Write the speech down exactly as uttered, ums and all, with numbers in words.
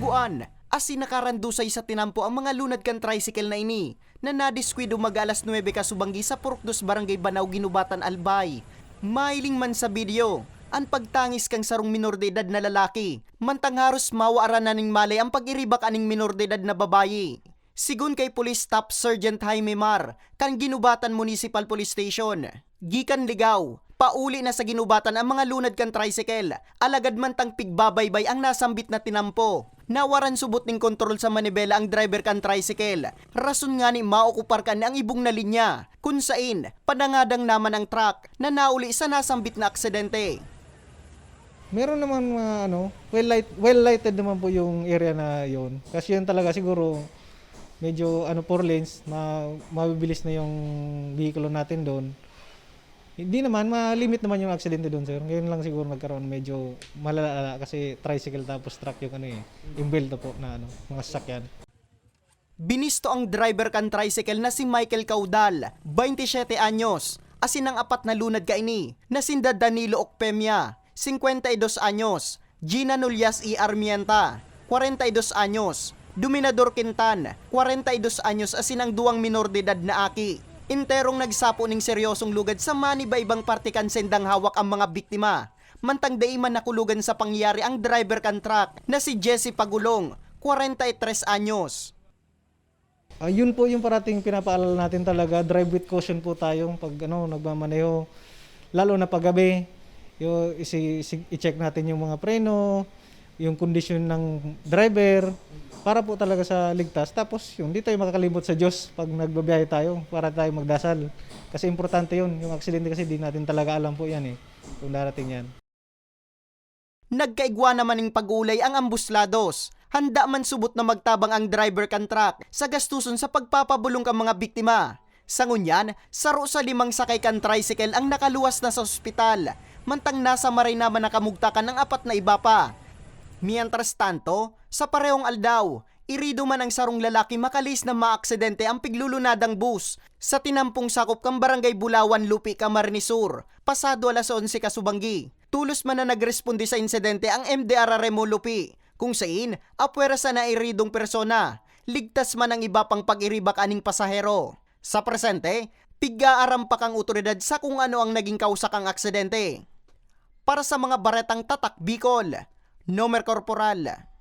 Kuan, asin nakarandusay sa tinampo ang mga lunad kan tricycle na ini, na nadiskwidong mag-aalas nuebe kasubanggi sa Purok dos Barangay Banao, Guinobatan, Albay. Mahiling man sa video, an pagtangis kan sarong minor de edad na lalaki, mantang haros mawaran na nin malay ang pag-iriba kaning minor de edad na babayi. Sigon kay Police Staff Sergeant Jaime Mar, kan Guinobatan Municipal Police Station, gikan Ligao, pauli na sa Guinobatan ang mga lunad kan tricycle, alagad mantang pigbabaybay ang nasambit na tinampo, nawaran subot nin kontrol sa manibela ang driver kan tricycle, rason ngani maokupar kan ang ibong na linya, kun sain panangadang naman ang truck na nauli sa nasambit na aksidente. Meron naman mga ano, well light, well lighted naman po yung area na yon. Kasi yun talaga siguro medyo ano, four lanes, ma, mabibilis na yung vehikulo natin doon. Hindi naman, ma-limit naman yung aksidente doon, sir. Ngayon lang siguro nagkaroon medyo malala kasi tricycle tapos truck yung ano eh, imbelto po na ano, mga sasakyan. Binisto ang driver kan tricycle na si Michael Caudal, twenty-seven anyos, asin ang apat na lunad kaini, na sinda Danilo Ocpemia, singkwenta y dos anyos, Gina Nullas y Armienta, kwarenta y dos anyos, Dominador Quintan, kwarenta y dos anyos, asin ang duwang minor de edad na aki. Enterong nagsapo ning seryosong lugad sa maniba-ibang parte kan sendang hawak ang mga biktima. Mantang dai man nakulugan sa pangyayari ang driver kan truck na si Jesse Pagulong, kwarenta y tres anyos. Ah, yun po yung parating pinapaalala natin talaga, drive with caution po tayo pag ano, nagmamaneho, lalo na paggabi. Yung isi, isi, i-check natin yung mga preno, yung kondisyon ng driver, para po talaga sa ligtas. Tapos yun, di tayo makakalimot sa Diyos pag nagbabiyahe tayo, para tayo magdasal. Kasi importante yun, yung aksidente kasi di natin talaga alam po yan eh, kung darating yan. Nagkaigwa naman ning pag-uulay ang ambos lados. Handa man subot na magtabang ang driver kan truck sa gastuson sa pagpapabolong kan mga biktima. Sa ngunyan, saro sa limang sakay kan tricycle ang nakaluwas na sa ospital, mantang nasa maray naman na kamugtakan ang apat na iba pa. Mientras tanto, sa parehong aldaw, irido man ang sarong lalaki makalihis na maaksidente ang piglulunadang bus sa tinampong sakop kan Barangay Bulawan, Lupi, Camarines Sur, pasado alas onse kasubanggi. Tulos man na nagresponde sa insidente ang M D R R M O Lupi, kung sain apwera sana iridong persona, ligtas man ang iba pang pag-iriba kaning pasahero. Sa presente, pig-aaram pa kan awtoridad sa kung ano ang naging kausa kan aksidente. Para sa mga baretang Tatak Bicol, Nomer Corporal.